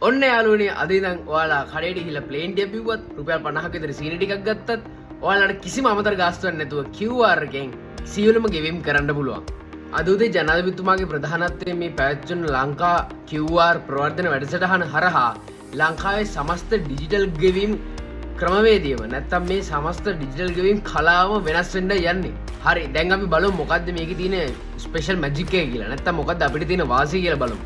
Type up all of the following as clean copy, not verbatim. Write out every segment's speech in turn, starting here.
ඔන්න යාළුවනේ, අද ඉඳන් ඔයාලා කඩේට ගිහිල්ලා ප්ලේන් ටික බිව්වත්, රුපියල් 50ක විතර සීනි ටිකක් ගත්තත්, ඔයාලට කිසිම අමතර ගාස්තුවක් නැතුව QR එකෙන් සියලුම ගෙවීම් කරන්න පුළුවන්. අද උදේ ජනාධිපතිතුමාගේ ප්‍රධානත්වයෙන් මේ පැවැත්වෙන ලංකා QR ප්‍රවර්ධන වැඩසටහන හරහා ලංකාවේ සමස්ත ඩිජිටල් ගෙවීම් ක්‍රමවේදයම, නැත්තම් මේ සමස්ත ඩිජිටල් ගෙවීම් කලාවම වෙනස් වෙන්න යන්නේ. හරි, දැන් අපි බලමු මොකද්ද මේකේ තියෙන ස්පෙෂල් මැජික් එක කියලා. නැත්තම් මොකද්ද අපිට තියෙන වාසිය කියලා බලමු.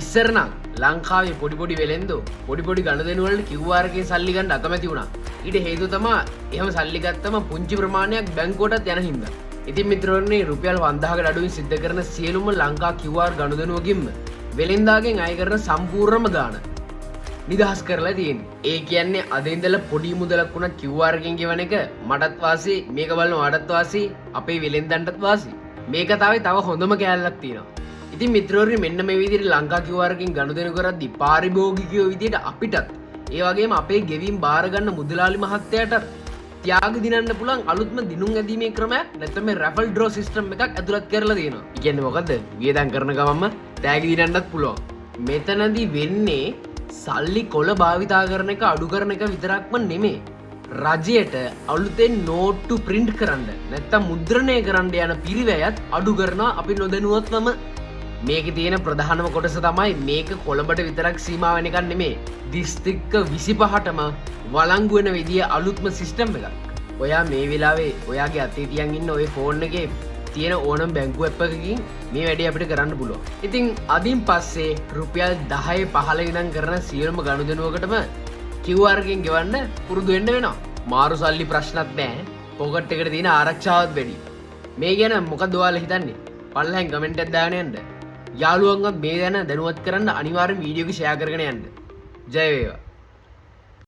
ඉස්සර නම් ලංකාවේ පොඩි පොඩි වෙලෙන්දෝ පොඩි පොඩි ගනුදෙනු වලට QR එකෙන් සල්ලි ගන්න අකමැති වුණා. ඊට හේතුව තමා එහෙම සල්ලි ගත්තම පුංචි ප්‍රමාණයක් බැංකුවටත් යන හින්දා. ඉතින් මිත්‍රවරුනි, රුපියල් 5000කට අඩුවෙන් සිද්ධ කරන සියලුම ලංකා QR ගනුදෙනුවකින්ම වෙලෙන්දාගෙන් අය කරන සම්පූර්ණම ගාණ නිදහස් කරලා තියෙන්නේ. ඒ කියන්නේ අද ඉඳලා පොඩි මුදලක් වුණත් QR එකෙන් ගෙවන එක මටත් වාසි, මේක බලන ඔයාටත් වාසි, අපේ වෙලෙන්දන්ටත් වාසි. මේ කතාවේ තව හොඳම කෑල්ලක් තියෙනවා. ඉතින් මිත්‍රවරුනි, මෙන්න මේ විදිහට ලංකා QR එකෙන් ගනුදෙනු කරද්දි පාරිභෝගිකයෝ විදිහට අපිටත්, ඒ වගේම අපේ ගෙවීම් බාර ගන්න මුදලාලි මහත්තයාටත් ත්‍යාග දිනන්න පුළුවන් අලුත්ම දිනුම් ඇදීමේ ක්‍රමයක්, නැත්නම් මේ රැෆල් ඩ්‍රෝ සිස්ටම් එකක් ඇතුළත් කරලා තියෙනවා. ඒ කියන්නේ මොකද්ද? වියදම් කරන ගමන්ම තෑගි දිනන්නත් පුළුවන්. මෙතනදි වෙන්නේ සල්ලි කොළ භාවිතා කරන එක අඩු කරන එක විතරක්ම නෙමේ. රජයට අලුතෙන් නෝට්ටු ප්‍රින්ට් කරන්න නැත්තම් මුද්‍රණය කරන්න යන පිරිවැයත් අඩු කරනවා අපි නොදැනුවත්වම. මේකේ තියෙන ප්‍රධානම කොටස තමයි මේක කොළඹට විතරක් සීමා වෙන එකක් නෙමේ. දිස්ත්‍රික්ක 25ටම වළංගු වෙන විදිය අලුත්ම සිස්ටම් එකක්. ඔයා මේ වෙලාවේ ඔයාගේ අතේ තියන් ඉන්න ඔය ෆෝන් එකේ තියෙන ඕනම බැංකු ඇප් එකකින් මේ වැඩේ අපිට කරන්න පුළුවන්. ඉතින් අදින් පස්සේ රුපියල් 10 15 ඉඳන් කරන සියලුම ගනුදෙනුවකටම QR එකෙන් ගෙවන්න පුරුදු වෙන්න වෙනවා. මාරු සල්ලි ප්‍රශ්නත් නෑ. පොකට් එකට තියෙන ආරක්ෂාවත් වැඩි. මේ ගැන මොකද ඔයාලා හිතන්නේ? පල්ලෙහායින් කමෙන්ට් එකක් දාගෙන යන්න. යාළුවන්වත් මේ ගැන දැනුවත් කරන්න අනිවාර්යෙන් වීඩියෝ එක ෂෙයා කරගෙන යන්න. ජය වේවා.